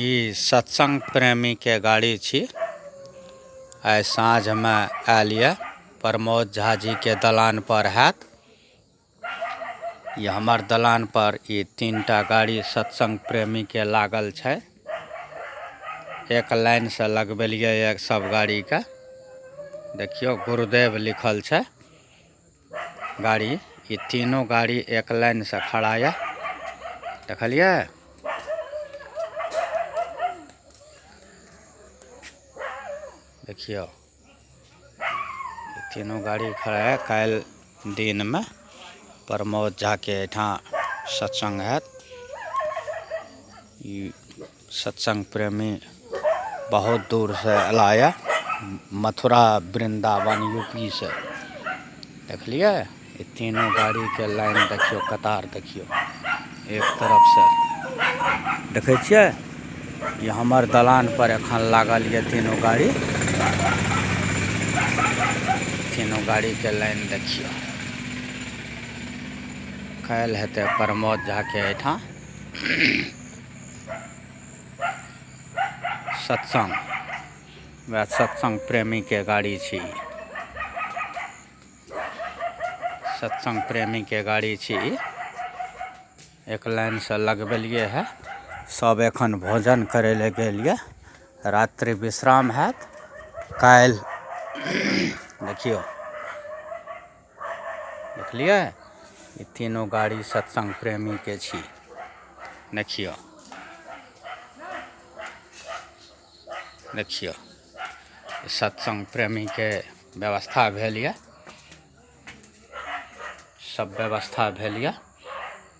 ई सत्संग प्रेमी के गाड़ी छी। आय साँझ में आयल ये प्रमोद झा जी के दलान पर हैत। ई हमर दलान पर ई तीन टा गाड़ी सत्संग प्रेमी के लागल छै। एक लाइन से लगबेलिए ये सब गाड़ी के। देखियो गुरुदेव लिखल छै गाड़ी। ई तीनों गाड़ी एक लाइन से खड़ा ये। देखलिए? देखियो तीनों गाड़ी खड़ा है। काल्हि दिन में प्रमोद झा के एठा सत्संग हैत। ई सत्संग प्रेमी बहुत दूर से अला ये, मथुरा वृंदावन यूपी से। देखलिए? ई तीनों गाड़ी के लाइन देखियो, कतार देखियो एक तरफ से। देखै छियै? ई हमर दलान पर एखन लागल ये तीनों गाड़ी। तीनों गाड़ी के लाइन देखियो। काल्हि हेतै प्रमोद झा के एठा सत्संग। वएह सत्संग प्रेमी के गाड़ी छी। सत्संग प्रेमी के गाड़ी छी। एक लाइन से लगबेलिए है। सब एखन भोजन करे ले गेल ये। रात्रि विश्राम हैत काल्हि। देखियो, देखलिए? ई तीनों गाड़ी सत्संग प्रेमी के छी। देखियो, देखियो सत्संग प्रेमी के व्यवस्था भेल ये। सब व्यवस्था भेल ये।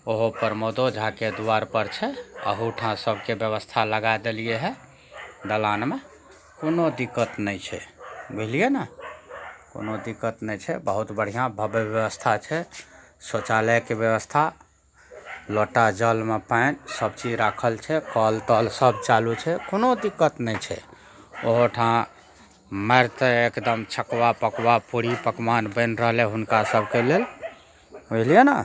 ओहो प्रमोदो झा के द्वार पर छै। अहूठाँ सबके व्यवस्था लगा देलिए है दलान में। कोनो दिक्कत नहीं छै, बुझलिए ना? कोनो दिक्कत नहीं छै। बहुत बढ़िया भव्य व्यवस्था छै। शौचालय के व्यवस्था, लोटा जल में पानि सब चीज राखल छै। कल तल सब चालू छै। कोनो दिक्कत नहीं छै। ओहोठाँ मारते एकदम छकवा पकवा पूरी पकवान बन रहले हुनका सबके लेल, बुझलिए ना?